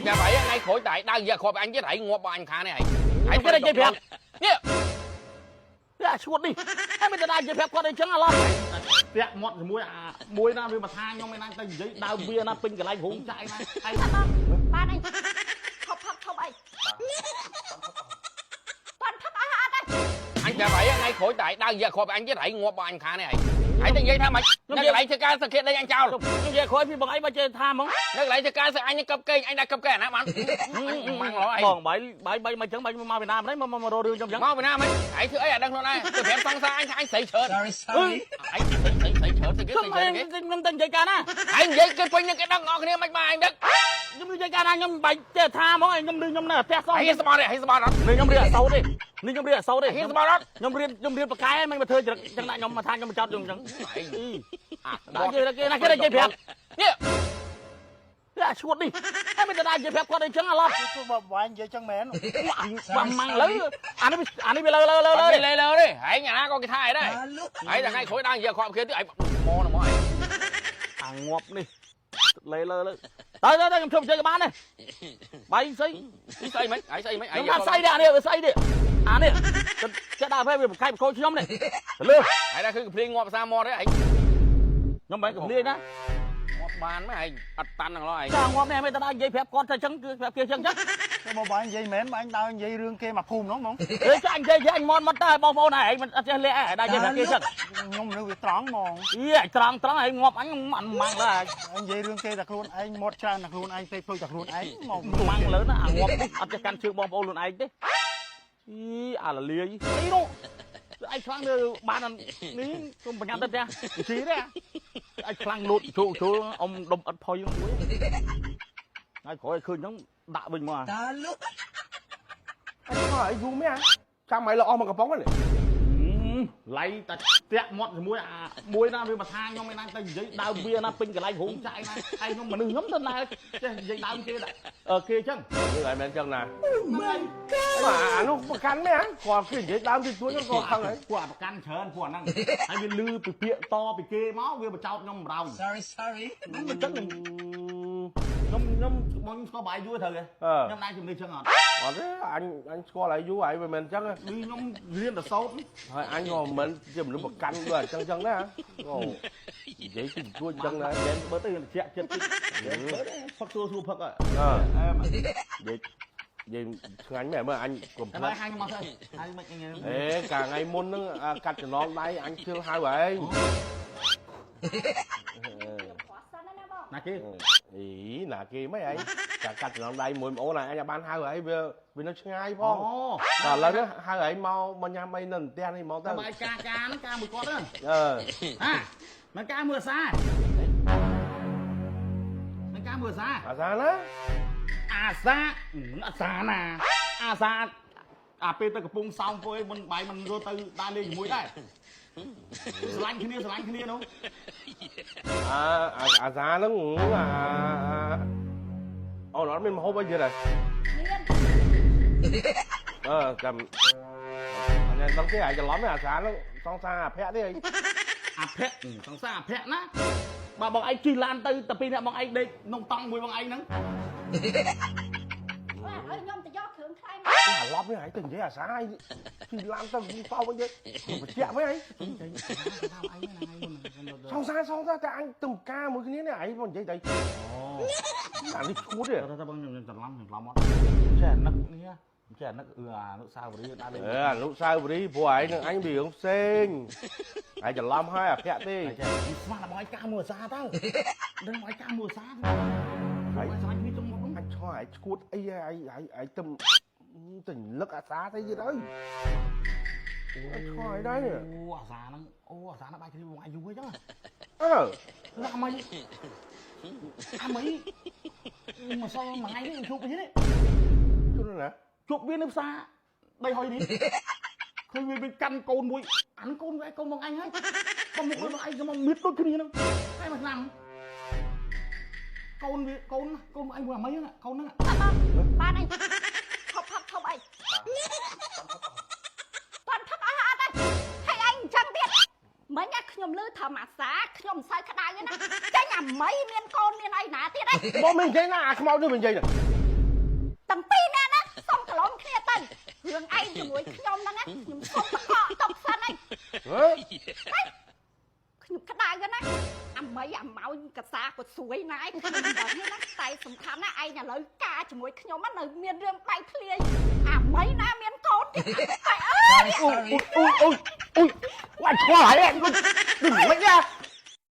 ប្រាប់អីថ្ងៃក្រោយតែដើរយកគ្រាប់អញទៀតហើយងាប់បើអញខាននេះហើយ ឯងគេនិយាយប្រាប់ នេះ វាអាឈួតនេះហើយមិនទៅដើរនិយាយប្រាប់គាត់អីចឹងអាឡោះពាក់មាត់ជាមួយអាមួយណាវាមកថាខ្ញុំឯណាទៅនិយាយដើមវាណាពេញកន្លែងរោងចក្រឯណាហើយ ថាបងបានអីឈប់ផឹកឈប់អីតាន់ផឹកអស់អត់ទេ អញប្រាប់អីថ្ងៃក្រោយតែដើរយកគ្រាប់អញទៀតហើយងាប់បើអញខាននេះហើយហើយទៅនិយាយថាម៉េចនៅកន្លែងធ្វើការសង្កេតដេញអញចោល ខ្ញុំនិយាយក្រោយពីបងឯងបើចេះថាហ្មង នៅកន្លែងធ្វើការសអញកឹបកេងអញដាក់កឹបកេងអាណាបានម៉ាំងឡោអី បងបាយបាយបាយមកចឹងបាយមកពីណាម្លេះមកម្ករករឿងខ្ញុំចឹង មកពីណាមិនហើយធ្វើអីអាដឹងខ្លួនឯងទៅប្រាប់សង្សារអញថាអញស្រីច្រើន Sorry, sorry. អញស្រីស្រីស្រីច្រើនទៅគេ ខ្ញុំ ស្រីច្រើនគេ ខ្ញុំទៅនិយាយកាលណា ហើយនិយាយគេពេញនឹងគេដឹងអស់គ្នាមិនបានអញដឹក ខ្ញុំនិយាយកាលណាខ្ញុំបាយចេះថាហ្មងខ្ញុំលឺខ្ញុំនៅផ្ទះសោះ ហើយស្បត់ទេហើយស្បត់អត់ នេះខ្ញុំរៀនអសោទេនេះខ្ញុំរៀនអសោទេ ហើយស្បត់អត់ ខ្ញុំរៀនខ្ញុំរៀនបកែមិនមកធ្វើចឹងដាក់ខ្ញុំមកថាខ្ញុំចោតខ្ញុំចឹងដល់គេគេណាគេនិយាយប្រាប់ នេះ វាអាឈួតនេះហើយមិនទៅដើរនិយាយប្រាប់គាត់អីចឹងអាឡោះ ទោះបើវាយនិយាយចឹងមែន បាំម៉ាំងលើអានេះអានេះវាលើលើលើ លើ លើ លើលើទេហើយអាណាក៏គេថាអីដែរហើយតែថ្ងៃក្រោយដើរនិយាយគ្រាប់គេទៀតអញមកណាមកអញ អាងាប់នេះលេលើលើទៅទៅទៅខ្ញុំជុំជើងបានទេបាយស្អី ស្អីមិនហើយស្អីមិន ខ្ញុំថាស្អីនេះអានេះវាស្អីនេះអានេះចេះដើរពេលវាប្រកែកប្រកូចខ្ញុំនេះលើ ហើយដល់គឺកំភ្លៀងងាប់សាមាត់ទេអញ ខ្ញុំមិនកំភ្លៀងណា ងាប់បានមែនឯងអត់តាន់ហ្នឹងឡោះឯង ចាងាប់នេះមិនទៅដើរនិយាយប្រាប់គាត់ថាចឹងគឺប្រាប់គេចឹងចឹង ទោះបើវាយនិយាយមែនបើអញដើរនិយាយរឿងគេមកភូមិនោះហ្មង អេចានិយាយអញមន់មកតើបងប្អូនឯងមិនអត់ចេះលាក់ឯងដើរនិយាយប្រាប់គេចឹង ខ្ញុំមនុស្សវាត្រង់ហ្មង អីត្រង់ត្រង់ឯងងាប់អញម៉ាំងលើ អញនិយាយរឿងគេតែខ្លួនឯងមាត់ច្រើនតែខ្លួនឯងពេកភ្លុយតែខ្លួនឯងមក ម៉ាំងលើណាអាងាប់នេះអត់ចេះកាន់ជើងបងប្អូនខ្លួនឯងទេអីអាលលាយអីនោះឯងខ្លាំងលើបាននេះគុំប្រញាប់ទៅផ្ទះជីទេឯងខ្លាំងលូតជោគជោអ៊ំដុំអត់ផុយមួយហើយក្រោយឃើញហ្នឹងដាក់វិញមក តាលុក អញឆ្ងល់អីយូរមែនចាំឲ្យល្អមកកំប៉ុងហ្នឹង ឡៃតាតាក់មាត់ជាមួយអាមួយណាវាមកថាខ្ញុំឯណាទៅនិយាយដើមវាណាពេញកន្លែងរោងចក្រឯណាឯងខ្ញុំមនុស្សខ្ញុំទៅណាចេះនិយាយដើមគេគេចឹង រឿងឯងមែនចឹងណាបាទអានោះប្រកាន់មែនគាត់គឺនិយាយដើមទីទួចក៏ខឹងហើយ ពួកអាប្រកាន់ច្រើនពួកអាហ្នឹងហើយវាលឺពីពាក្យតពីគេមកវាបញ្ចោតខ្ញុំម្ដង Sorry, sorry. មិនចឹងខ្ញុំខ្ញុំមកខ្ញុំស្គាល់បាយយូរត្រូវទេខ្ញុំដែរជំនឿចឹងអត់ អត់ទេអញអញស្គាល់ឲ្យយូរហើយវាមិនចឹង គឺខ្ញុំរៀនតែសោត ហើយអញក៏មិនជាមនុស្សប្រកាន់ដូចអញ្ចឹងចឹងដែរអូនិយាយទីទួចចឹងដែរ បើទៅជាក់ចិត្តតិចបើផឹកសួរសួរផឹកអើ អឺនិយាយនិយាយឆ្ងាញ់មែនមើលអញកុំ តែ ភ្លេច ហាញមកទៅហើយមិនអញ អេកាលថ្ងៃមុនហ្នឹងកាត់ចំណងដៃអញជឿហៅឯង ខ្ញុំខ្វះសិនណាបង ណាគេ អីណាគេមិនឯងកាកាត់ចំណងដៃមួយប្អូនឯងអញបានហៅឯងវាវានៅឆ្ងាយផង អូ តែឥឡូវនេះហៅឯងមកមកញ៉ាំអីនៅផ្ទះនេះមកទៅ តែបាយការការហ្នឹងការមួយគាត់ហ្នឹង អឺ ហាមិនការមួយអាសាមិនការមួយអាសា អាសាណា អាសាអាសាណាអាសាអាពេលទៅកំពង់សោមធ្វើអីមិនបាយមិនរត់ទៅដើរលេងជាមួយដែរស្រឡាញ់គ្នាស្រឡាញ់គ្នានោះ អាអាសាហ្នឹងអាអូនអត់មានមហូបអីទៀតហ៎ មាន អឺចាំអញដឹងទេអាច្រឡំអាសាហ្នឹងសង្សារអាភ័ក្រទេអី អាភ័ក្រសង្សារអាភ័ក្រណាបើបងឯងជិះឡានទៅតែពីរអ្នកបងឯងដេកក្នុងតង់មួយបងឯងហ្នឹង បាទហើយខ្ញុំទៅយកគ្រឿងថ្លៃមក អាឡប់នេះឯងទៅនិយាយអាសាឯងជិះឡានទៅសោវិញទៀតបញ្ជាក់វិញឯងសង្សារសង្សារតែអញទៅការមួយគ្នានេះឯងមកនិយាយតែអានេះឈួតទេ អូទៅបងខ្ញុំច្រឡំខ្ញុំច្រឡំអត់ចេះអានឹកនេះចេះអានឹកអឺអានុសាវរីយ៍ដើរលេង អឺអនុស្សាវរីយ៍ព្រោះឯងនឹងអញវារឿងផ្សេងឯងច្រឡំហើយអាភ័ក្រទេ ចេះស្មានបងឯងការមួយអាសាទៅដឹងបងឯងការមួយអាសាហើយស្រឡាញ់គ្នាចុងមក អញឆ្ងល់ឯងឈួតអីឯងឯងឯងទៅទៅលឹកអាសាទៅទៀតអើយអញឆ្ងល់ឯងដែរ អូអាសាហ្នឹងអូអាសាហ្នឹងបាយគ្នាបងឯងយូរអីចឹង អើ អាមីអាមីមកសល់មួយថ្ងៃនេះជួបវានេះ ជូនណា ជួបវានៅផ្សារដីហុយនេះឃើញវាវាកាន់កូនមួយអានកូនវាកូនបងឯងហើយបងមុខបងឯងមកមៀតដូចគ្នាហ្នឹងហើយមួយឆ្នាំកូនវាកូនកូនបងឯងមួយអាមីហ្នឹងកូនហ្នឹង ថាបងបានអីឈប់ផឹកឈប់អីតាន់ផឹកអស់អត់ទេហើយឯងអញ្ចឹងទៀតមិញខ្ញុំលឺថាអាសាខ្ញុំមិនសូវក្តៅទេណាចាញ់អាមីមានកូនមានអីណាទៀតអី បងមិននិយាយណាអាខ្មោចនេះមិននិយាយណា រឿងឯងជាមួយខ្ញុំហ្នឹងណាខ្ញុំសុំបកកតុកសិនឯង ហេ ខ្ញុំក្តៅណាអាមីអាម៉ោញកសាក៏ស្រួយណាស់ឯងខ្ញុំមិនដឹងទេណាតែសំខាន់ណាឯងឥឡូវការជាមួយខ្ញុំនៅមានរឿងបែកធ្លាយអាមីណាមានកូនទៀតតែអើយ អូយអូយអូយអូយអញខ្វល់ហើយដូចមិនយ៉ា